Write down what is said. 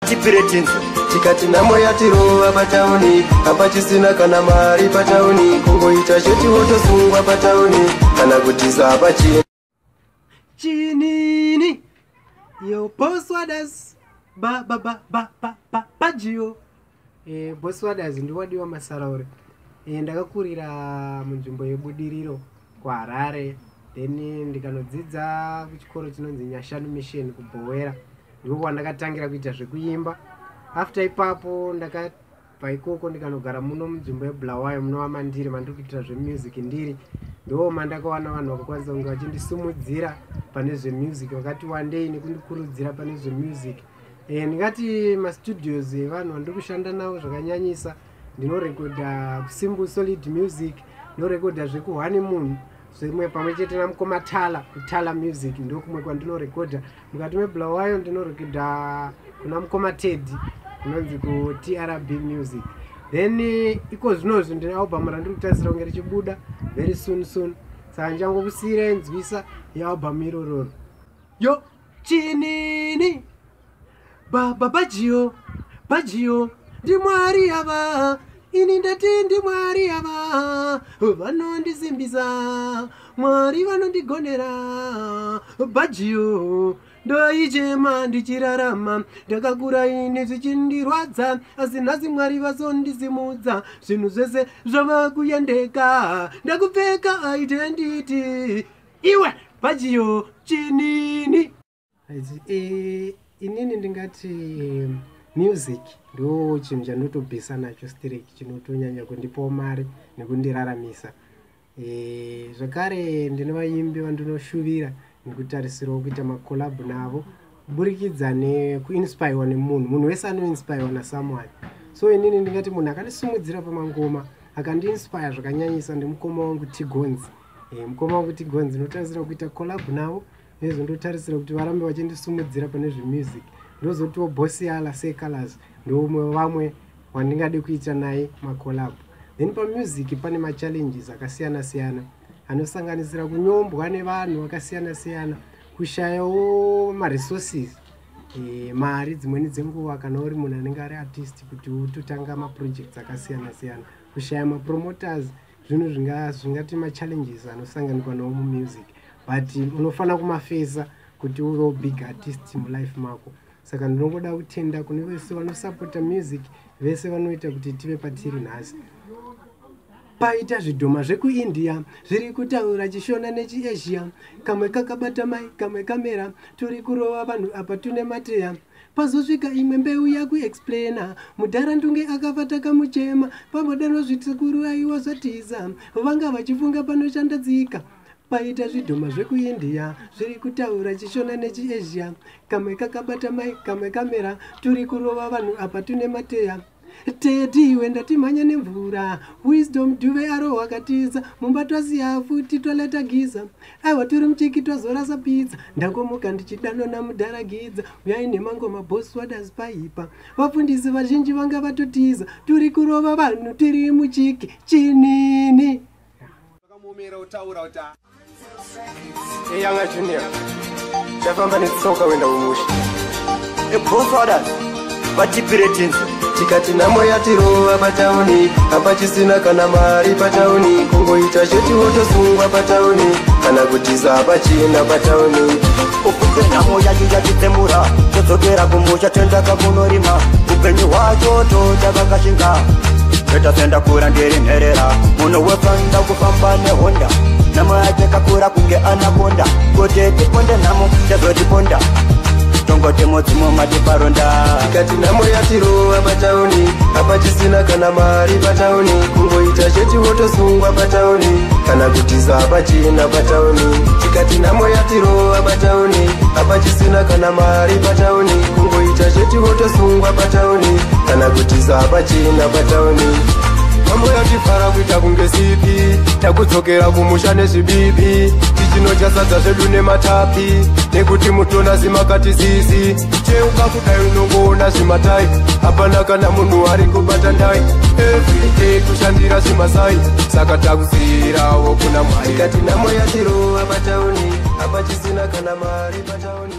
Tipire tinzwe. Tikati nhamo yatirova patauni, hapachisina kana mari patauni, kungoita cheti wotosungwa patauni, kana kutiza hapachina. Chinini yo Boss Wadas ba ba ba ba ba ba bajio. Boss Wadas ndiwadiwa Masaraure. Ndakakurira munzvimbo yeBudiriro kuHarare, then ndikanodzidza kuchikoro chinonzi Nyashanu Mission kuBhowera. Ndiko kwandakatangira kuita zvekuimba. After ipapo ndakabva ikoko ndikanogara muno munzvimbo yeBulawayo, munova mandiri mandiri kuitira zvemusic. Ndiri ndo mandakawana vanhu vakakwanisa kunge vachindisimudzira pane zvemusic, vakati wandei nekundikurudzira pane zvemusic. Ndingati mastudios evanhu vandiri kushanda navo zvakanyanyisa, ndinorekodha kuSimple Solid Music, ndinorekodha zvekuHoneymoon zvimwe pamwe chete namukoma Tala kuTala Music, ndokumwe kwandinorekodha mukati meBulawayo. Ndinorekodha kuna mukoma Teddy kunonzi kuTRB Music. Then iko zvinozvi ndine album randiri kutarisira kunge richibuda very soon soon, saka ndichangokusiyirai nzwisa yealbum irororo. Yo chinini baba bajio bajio, ndimwari ava, ini ndati ndimwari ava vanondisimbisa, Mwari vanondigonera. Bajio ndoichema ndichirarama, ndakakura ini zvichindirwadza, asi nhasi Mwari vazondisimudza, zvinhu zvese zvava kuyendeka, ndakupfeka identity. Iwe bajio chinini. Inini ndingati music ndo chinhu chandotobhisa nacho stereki, chinotonyanya kundipawo mari nekundiraramisa. Zvakare ndine vaimbi vandinoshuvira nekutarisirawo kuita macollab navo kuburikidza nekuinspirewa nemunhu. Munhu wese anoinspirewa nasomeone, so inini ndingati munhu akandisimudzira pamangoma, akandiinspire zvakanyanyisa, ndimukoma wangu Tigonzi. Mukoma wangu Tigonzi ndinotarisira kuita collab navo, nezvo ndotarisira kuti varambe vachindisimudzira pane zvemusic. Ndozotiwo Bosiala Secolors ndoumwe vamwe wandingade kuita naye macollab. Then pamusic pane machallenges akasiyana siyana anosanganisira kunyombwa nevanhu vakasiyana siyana, kushayawo maresources, mari dzimweni dzenguva kana uri munhu anenge ari artist kuti utotanga maprojects akasiyana siyana, kushaya mapromoters, zvinhu zvingati machallenges anosanganikwa nawo mumusic, but unofanira kumafesa kuti uvewo big artist mulife mako. Saka ndinongoda kutenda kune vese vanosapota music, vese vanoita kuti tive patiri nhasi. Paita zvidhoma zvekuIndia zviri kutaura chiShona nechiAsia, kamwe kakabata mai, kamwe kamera, turi kurova vanhu apa tune mateya. Pazosvika imwe mbeu yakuexplaina, mudhara ndunge akafa takamuchema, pamodano zvisekuru aiwa zvatiza, vanga vachifunga panoshanda tsika. Paita zvidhoma zvekuIndia zviri kutaura chiShona nechiAsia, kamwe kakabata mai, kamwe kamera, turi kurova vanhu apa tune mateya. Tetiwe ndatimhanya nemvura, Wisdom Dhuve arohwa akatiza, mumba twasiya futi twaleta giza, aiwa turi muchiki twazorasa pizza, ndangomuka ndichidanona mudharagidza, uyai nemangoma Boss Wadas paipa, vafundisi vazhinji vanga vatotiza, turi kurova vanhu tiri muchiki chinini. Vakamomera utaura kuti Eyanga Junior, tafamba netsoka kuenda kumusha. Boss Wadas, vatipire tinzwe. Tikati nhamo yatirova patauni, hapachisina kana mari patauni, kungoita cheti wotosungwa patauni, kana kutiza hapachina patauni. Ufunge nhamo yacho yatitsemura, todzokera kumusha tendaka kunorima, upenyu hwacho toda vakashinga. Toita sendakura ndiri nherera, munhu wefanda kufamba nehonda, nhamo yacho yakakura kunge anakonda, kuti tiponde nhamo tazotiponda, tongoti mudzimu matiparonda. Tikati nhamo yatirova patauni, hapachisina kana mari patauni, kungoita cheti wotosungwa patauni, kana kutiza hapachina patauni. Tikati nhamo yatirova patauni, hapachisina kana mari patauni, kungoita cheti wotosungwa patauni, kana kutiza hapachina patauni. Nhamo yatifara kuita kunge sipi, takudzokera kumusha nezvibibi, tichinodya sadza zvedu nematapi, nekuti mutona zimakati zizi cheuka kudai unongoona zvimatai, hapana kana munhu ari kubata ndai, everyday kushandira zvimasai, saka takusiyirawo kuna Mwari. Tikati nhamo yatirova patauni, hapachisina kana mari patauni.